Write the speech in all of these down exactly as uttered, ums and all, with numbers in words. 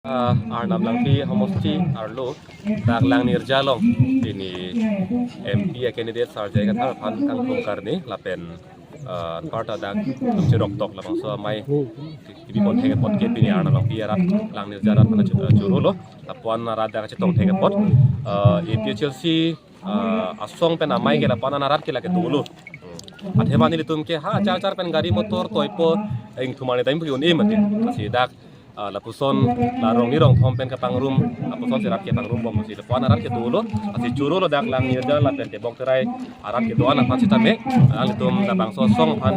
Ah, Arnam Langpi homosti arlo dak Langnirja along pini M P a candidate Sar J I Kathar aphan kangthum karni lapen, ah, anparta dak chirok tok labangso amei kebi pon thek apot ke pini Arnam Langpi arat Langnirja arat aphan chu-, ah, choro lo. Lapu-an arat dak chetong thek apot, ah, A P H L C, ah, asong pen amei ke lapu-an arat ke lake dolo. Hmm. Athema nelitum ke ha char char pen gari motor toipo, ingthum arni time pu un-e mati. Lasi dak, ah, lapuson la rong ni rong thom pen kapangrum, lapuson si rat kepangrum bom si lapu-an arat ke dolo. Lasi choro lo dak Langnirja lapen Tebok Terai arat kedo-an aphan sitame, ah, nelitum labangso asong aphan,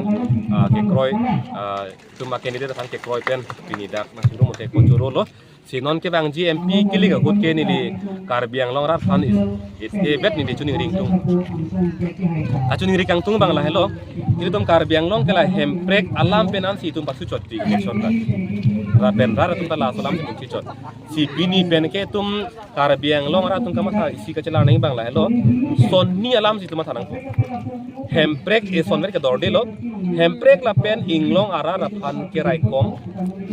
ah, kekroi, ah, itum a candidate aphan kekroi pen pini dak nangrum thek apot choro lo. Si non kevangji M P kilik ahut ke neli Karbi Anglong arat aphan is, is ebet neli choningri ingtung. Achoningri kangtung abang lahelo. Ilitum Karbi Anglong ke la Hemprek alam pen ansi itum pasu chot di election ta. Rat pen rat atum ta laso alam si itum si chot. Si pini pen ke itum Karbi Anglong arat atum kamatha isi kachelar nangji abang lahelo. Sonni alam si itum matha nangpo. Hemprek eson ver kedorde lo. Hemprek lapen inglong arat aphan keraikom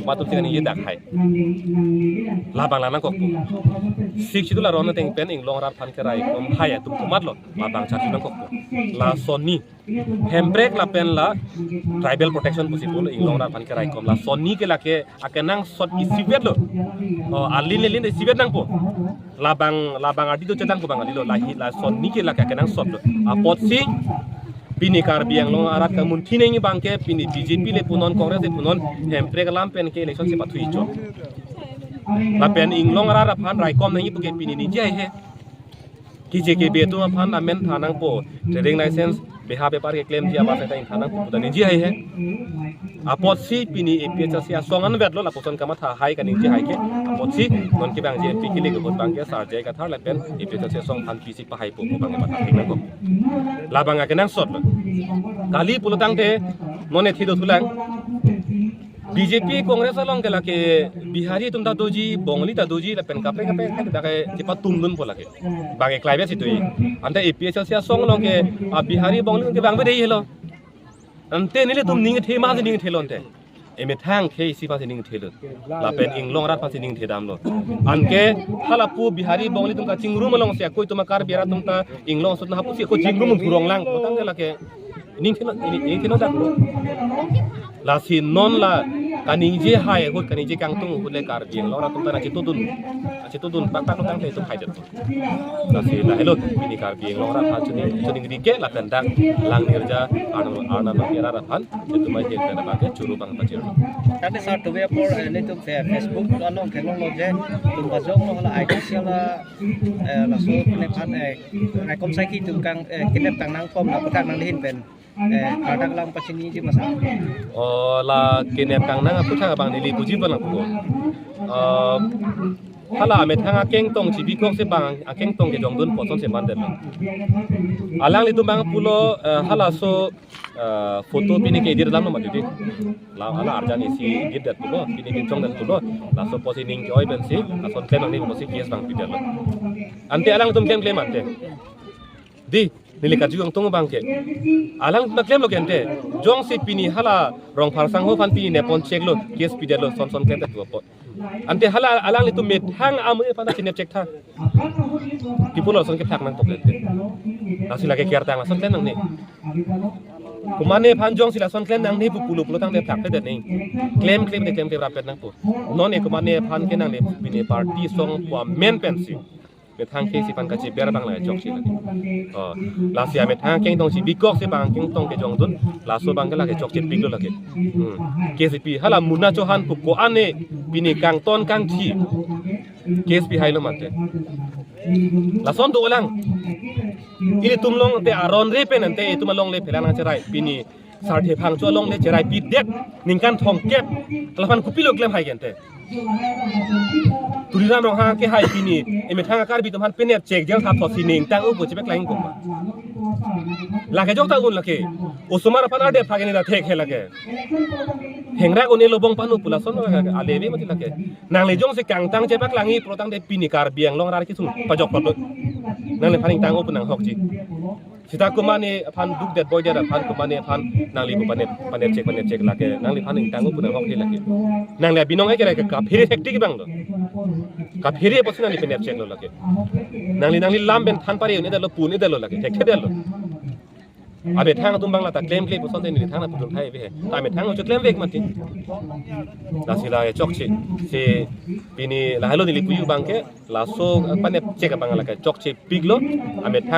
atum si kaningje dak hai. Labang la nangkokpo. Sixth Schedule aron ateng pen inglong arat aphan keraikom hai atum komatlo. Labang charju nangkokpo. La sonni. Hemprek lapen la tribal protection pusi pulo inglong arat aphan keraikom. La sonni ke lake akenangsot isivet lo. Oh, alin lelin isivet nangpo. Labang, labang adi do chetang pu abang adi lo. Lahi la sonni ke lake akenangsot lo. Apotsi pini Karbi Anglong arat kamunthi nangji abang ke pini B J P le punon, Congress le punon, Hemprek alam pen ke election si pathu icho. Lapen inglong arat aphan raikom nangji pu ke pini ningje haihe. Kije kebe atum aphan amen tha nangpo. Trading license beha bepar keklemji amat ta ingtha nangpo pu ta ningje haihe. Apotsi pini A P H L C asong anvet lo lapuson kamatha hai kaningje hai ke. Apotsi non kevangji M P kilik ahut abang ke Sar J I Kathar lapen A P H L C asong aphan pisi pahaipo pu abang matha thek nangpo. Labang akenangsot lo. Kali pulo tangte non ethe dothulang. B J P Congress along ke lake Bihari atum ta doji, Bongali ta doji, lapen kaprek kaprek ke dak ke chepatum dunpo lake. Bang ke climate si doji. Ante A P H L C asong along ke, ah, Bihari Bongali ke bang bede helo. Ante nelitum ning the ma si ning the lo ante. Emethang ke isi aphan si ning the lo. Lapen inglong arat aphan si ning the dam lo. Anke halapu Bihari Bongali atum kachingrum along si ako itum a Karbi arat atum ta inglong sut na hapu si ako chingrum purong lang. Tangte lake ning the lo, ning, ning the lo dak. Lasi non la kaningje hai ahut, kaningje kangtung ahut le Karbi Anglong arat atum ta nangchetudun. Nangchetudun pakpak lo tangte itum haidet. Lasi lahelo pini Karbi Anglong arat aphan choning, choningri ke lapen dak Langnirja Arnam, Arnam Langpi arat aphan itum mai hek dan abang ke choro abang pachir. Tangte sar tuve apor, eh, nelitum Fe-, Facebook along kelong lo je, itum bajong lo hala I T C la, eh, laso nephan, eh, raikom saiki itum kang, eh, kinep kang nangkom na puthak nanglehin pen. Eh, kadak lang pachiniji masa. Oh, la kinep kangnang aphuthak abang neli puji pon nangpo. Eh, hala amethang akengtong chibikok si bang akengtong kejongdun pu ason si mandet. Alanglitum abang pulo, eh, halaso, eh, photo pini ke-edit alam lo mati di. La hala arjan isi edit det pulo, pini binchong det pulo. Laso pusi ning ke-oi pensi, lason klem nangne pusi case abang pidet lo. Ante alangtum klem klem ante. Di, neli karju kangtung abang ke. Alang ta klem lo ke ante. Jongsi pini hala Rongphar sangho aphan pini nepon chek lo, case pidet lo, son son klem ta tu apot. Ante hala alanglitum methang amei aphan ta chinep chek tha. Kipu lo son keplak nangkok ante. Lasi lake kiar tang lason klem nangne. Komatne aphan jongsi lason klem nangne pu pulo pulo tangte plak pedet ne. Klem klem te klem klem rapet nangpo. Non e komatne aphan ke nangne pini party song pu amen pensi. Methang ke si aphan kachiber abang lake chokche lake. Oh, lasi amethang akengtong chibikok si bang akengtong kejongdun, laso abang ke lake chokche pik lo lake. Hmm. K C P hala Munna Chauhan pu ko-an ne pini kangton kangthi. K C P hailo mate. Lason dolang. Ilitum along te aron re pen ante itum along le phelang nangcherai. Pini Sarthe Phangcho along le cherai pidet ningkan thomkep. Laphan kopilo klem hai ke ante. Tuliram Ronghang ke hai pini emethang a Karbi atum aphan penep chek jel thap thosi ning tang-o pu chepeklang koma. Lake jok ta un lake. Osomar aphan arde phak ini ta thek he lake. Hengrak un-e lobong panu pu lason lake aleve mati lake. Nangli jongsi kangtang chepaklangji pulo tangte pini Karbi Anglong arat kesung pajok pablo. Nangliphan ning tang-o pu nanghokji. Sita komatne aphan dukdet boidet aphan komatne aphan nangli pu panep, panep chek, panep chek lake. Nangliphan ning tang-o pu nanghokji lake. Nangli abinong eke lake kaphere thektik abang lo. Kaphere pusi nangli penep chek lo lake. Nangli nangli lam pen than pare un-edetlo, pu un-edetlo lake. Thekthe detlo. Amethang atum abang lata klemkle puson te neli thangnat pudun thai ave he. Ta amethang choklemvek mati. Lasi la chokche. Si pini lahelo neli puji abang ke laso panep chek abang lake chokchepiklo. Amethang